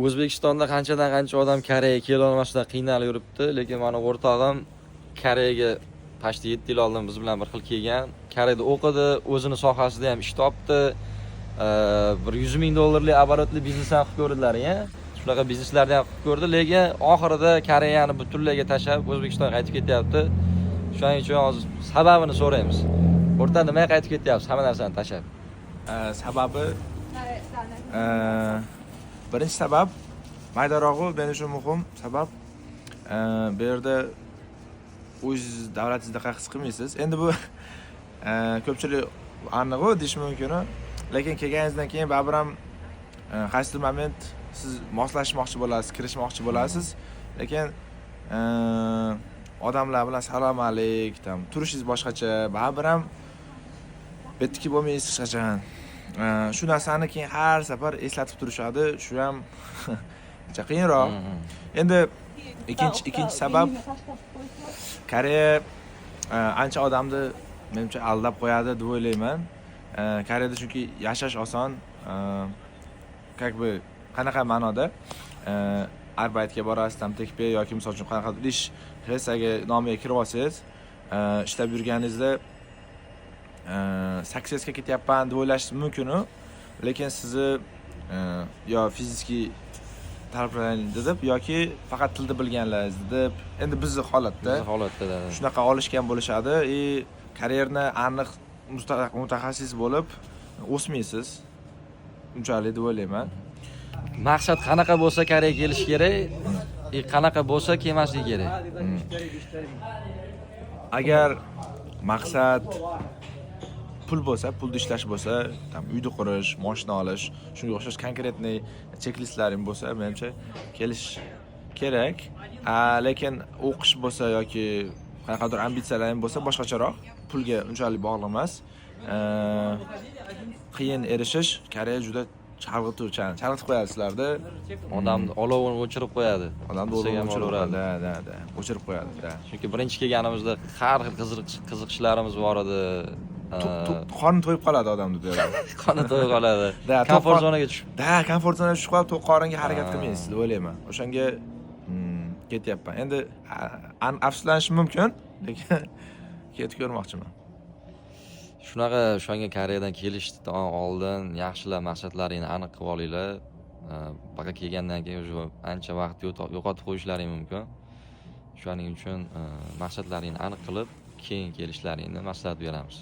O'zbekistonda qanchadan qancha odam Koreyaga kelolmasdan qiynalib yuribdi, lekin mani o'rtog'im Koreyaga почти 7 yil oldin biz bilan bir xil kelgan. Koreyada o'qidi, o'zini sohasida ham ish topdi. 100 000 dollarlik оборот li biznes ham qilib ko'rdilar, ya. Shunaqa bizneslarni ham qilib ko'rdi, lekin oxirida Koreyani butunlayga tashlab, O'zbekistonga qaytib ketyapti. Shuning uchun hozir sababini so'raymiz. O'rta, nimaga qaytib ketyapsiz hamma narsani tashlab? Sababi birinchi sabab maydarog'i, men uchun muhim sabab, bu yerda o'z davlatingizdaqa his qilmaysiz. Endi bu ko'pchilik aniq deyishi mumkin, lekin kelganingizdan keyin baribir ham qaysidir moment siz moslashmoqchi bo'lasiz, kirishmoqchi bo'lasiz, lekin odamlar bilan salom alik, там turishingiz boshqacha, baribir ham bu yerniki bo'lmaysiz hech qachon. Shu narsani keyin har safar eslatib turishadi, shu ham ancha qiyinroq. Endi ikkinchi sabab, Koreya ancha odamni, menimcha, aldab qo'yadi deb o'ylayman. Koreyada chunki yashash oson, как бы qanaqa ma'noda, арбайт ga borasiz, там 택배 yoki misol uchun qanaqadir ish 회사 ga nomiga kirib olsangiz, ishlab yurganingizda successga ketyapman deb o'ylashingiz mumkinu, lekin sizni yo физический talablaringizni deb yoki faqat tilni bilganlaringizni deb, endi bizni holatda Bizni holatda da. shunaqa olishgan bo'lishadi и karyerni aniq mutaxassis bo'lib o'smaysiz unchalik deb o'ylayman. Maqsad qanaqa bo'lsa, Koreyaga kelish kerak и qanaqa bo'lsa, kelmasligi kerak? Agar maqsad pul bo'lsa, pulni ishlash bo'lsa, там uyni qurish, moshina olish, shunga o'xshash конкретный checklist laring bo'lsa, menimcha, kelish kerak. Lekin o'qish bo'lsa yoki qanaqadir ambitsiyalaring bo'lsa, boshqacharoq, pulga unchalik bog'liq emas. Qiyin erishish. Koreya juda chalg'ituvchan, chalg'itib qo'yadi sizlarni. Odamni olovini o'chirib qo'yadi. Odamni Desak ham o'chirib bo'laveradi. qo'yadi, да, o'chirib qo'yadi, да. Chunki birinchi kelganimizda har xil qiziqishlarimiz bor edi. Qorni to'yib qoladi odamni bu yerda. Qoni to'yib qoladi. Да, Комфорт zonaga tushib. Да, комфорт zonaga tushib qolib, to'q qoringa harakat qilmaysiz deb o'ylayman. O'shanga ketyapman. Endi afsuslanishim mumkin, lekin ketib ko'rmoqchiman. Shunaqa, o'shanga Koreyadan kelishdan oldin yaxshilab maqsadlaringni aniq qilib olinglar. Faqat kelgandan keyin уже ancha vaqt yo'qotib qo'yishlaring mumkin. Shuning uchun maqsadlaringni aniq qilib, keyin kelishlaringni maslahat beramiz.